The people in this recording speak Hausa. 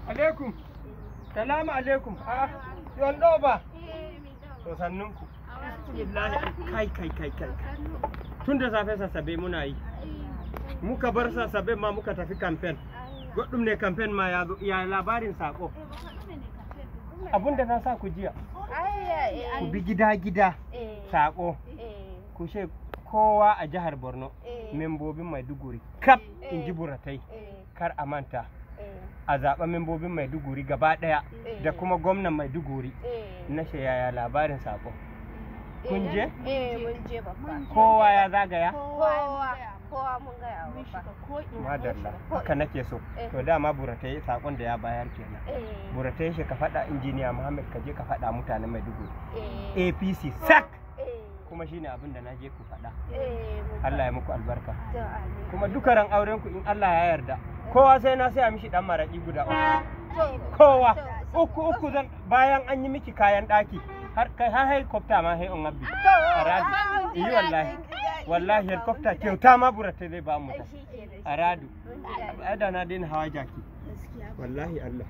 Alaikum. Salamu alaikum. A'a, yon ɗo ba. To sannunku. Bismillahi, kai kai kai kai. Tun da safe sassabe muna yi. Muka bar sassabe ma muka tafi campaign. Goɗɗum ne campaign ma ya zo, ya labarin sako. Abun da na sa ku jiya. Ku bi gida gida sako. Ku ce kowa a jihar Borno, membobin Maiduguri kaf, in ji Buratai, kar a manta a zaɓa membobin Maiduguri gaba ɗaya da kuma gwamnan Maiduguri. Na ce yaya labarin sako? Kun je? Eh, mun je, babba. Kowa ya zagaya? Kowa, kowa mun gaya wa, babba. Madalla, haka nake so. To dama Buratai sakon da ya bayar kenan. Buratai shi ka faɗa Injiniya Muhammad, ka je ka faɗa mutanen Maiduguri APC sak, kuma shine abin da na je ku faɗa. Allah ya muku albarka. Kuma duka ran auren ku, in Allah ya yarda, kowa sai na saya mishi dan maraki guda uku, kowa uku uku zan bayan an yi miki kayan ɗaki, har kai har helicopter ma sai on abbi aradu. Yi wallahi wallahi, helicopter kyauta ma Buratai zai ba mu ta aradu. Ai da na daina hawa jaki wallahi Allah.